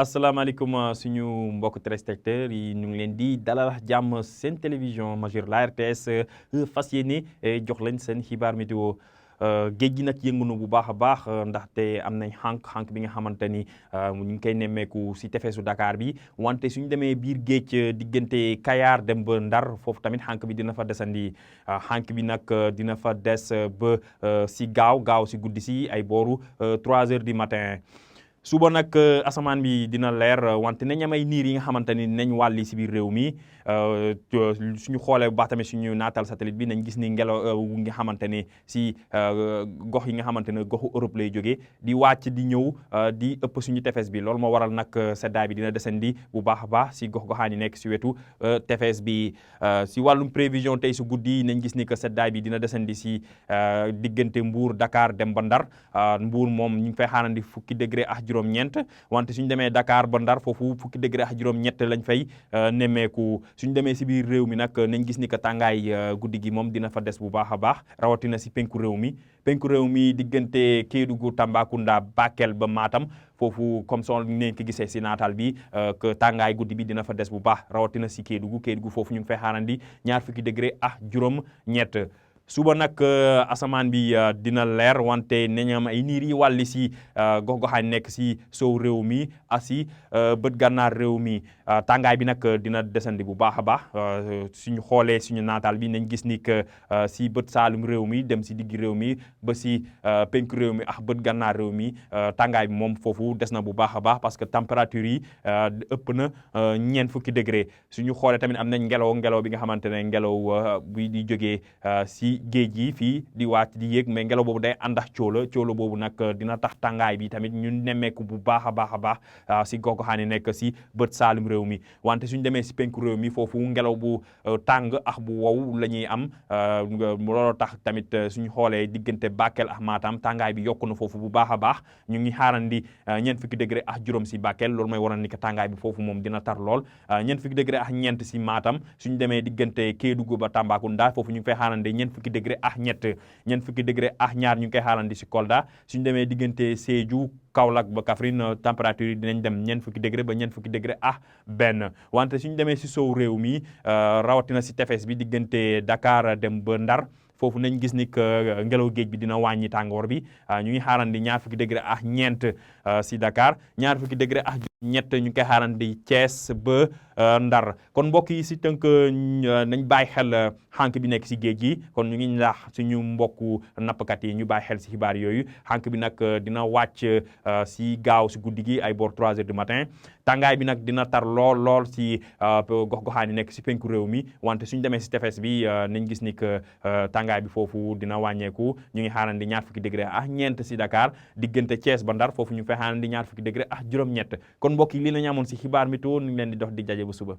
asalaamaaleykum suñu mbokk téléspectateurs yi ñu ngi leen di dalal jàmm seen télévision majeure la RTS fas yéene jox leen seen xibaar météo géej gi nag yëngu na bu baax a baax ndaxte am nañ xànk bi nga xamante ni ñu ngi koy nemmeeku si tefesu Dakar bi wante suñu demee biir géej diggante Kayar dem ba Ndar foofu tamit xànk bi dina fa desandi xànk bi nag dina fa des ba si gaaw si guddi si ay booru 3 heures du matin. suba nag asamaan bi dina leer wante nañ am ay niir yi nga xamante ni nañ wàlli si biir réew mi suñu xoolee bu baax tamit suñu naatal satellite bi nañ gis ni ngelaw nga xamante ni si gox yi nga xamante ne goxu Europe lay jógee di wàcc di ñëw di ëpp suñu tefes bi loolu moo waral nag seddaay bi dina desandi bu baax a baax si gox-goxaan yi nekk si wetu tefes bi si wàllum prévision tey su guddi nañ gis ni que seddaay bi dina desandi si diggante Mbour Dakar dem ba Ndar Mbour moom ñu ngi fay xaarandi fukki degré ak juróom-ñeent wante suñu demee Dakar ba Ndar foofu fukki degré ak juróom-ñett lañ fay nemmeeku suñu demee si biir réew mi nag nañ gis ni que tàngaay guddi gi moom dina fa des bu baax a baax rawatina si penku réew mi diggante Kédougou Tambacounda Bakel ba Matam foofu comme soo ngeen ko gisee si naataal bi que tàngaay guddi bi dina fa des bu baax rawatina si Kédougou foofu ñu ngi fay xaarandi ñaar fukki degré ak juróom-ñett suba nag asamaan bi dina leer wante nañ am ay niir yi wàlli si gox-goxaan nekk si sow réew mi asi bët gànnaar réew mi tàngaay bi nag dina desandi bu baax a baax suñu xoolee suñu naataal bi nañ gis ni que si bët saalum réew mi dem si digg réew mi ba si penk réew mi ak bët gànnaar réew mi tàngaay bi moom foofu des na bu baax a baax parce que température yi ëpp na ñeent fukki degré suñu xoolee tamit am nañ ngelaw bi nga xamante ne ngelaw bi di jógee si géej gi fii di wàcc di yéeg mais ngelaw boobu day ànd ak cóolo boobu nag dina tax tàngaay bi tamit ñun nemmeeku bu baax a baax si gox-goxaan yi nekk si bët saalum réew mi wante suñu demee si penku réew mi foofu ngelaw bu tàng ak bu wow la ñuy am looloo tax tamit suñu xoolee diggante Bakel ak Matam tàngaay bi yokku na foofu bu baax a baax ñu ngi xaarandi ñeent fukki degré ak juróom si Bakel loolu mooy waral ni que tàngaay bi foofu moom dina tar lool ñeent fukki degré ak ñeent si Matam suñu demee diggante Kédougou ba Tambacounda foofu ñu ngi fay xaarandi ñeent fukki degré ak ñeent fukki degré ak ñaar ñu ngi koy xaarandi si Kolda suñu demee diggante Sédhiou Kaolack ba Kaffrine température yi dinañ dem ñeent fukki degré ba ñeent fukki degré ak benn wante suñu demee si sow réew mi rawatina si tefes bi diggante Dakar dem ba Ndar foofu nañ gis ni que ngelaw géej bi dina wàññi tàngoor bi ñu ngi xaarandi ñaar fukki degré ak ñeent si Dakar ñaar fukki degré ak ñett ñu ngi koy xaarandi Thiès ba Ndar kon mbokk yi si tënk nañ bàyyi xel xànk bi nekk si géej gi kon ñu ngi ndax suñu mbokku nappkat yi ñu bàyyi xel si xibaar yooyu xànk bi nag dina wàcc si gaaw si guddi gi ay boor 3 heures du matin tàngaay bi nag dina tar lool si gox-goxaan yi nekk si penku réew mi wante suñu demee si tefes bi nañ gis ni que tàngaay bi foofu dina wàññeeku ñu ngi xaarandi ñaar fukki degré ak ñeent si Dakar diggante Thiès ba Ndar foofu ñu ngi fay xaarandi ñaar fukki degré ak juróom-ñett kon mbokk yi lii la ñu amoon si xibaar météo ñu ngi leen di dox di jaje bu suba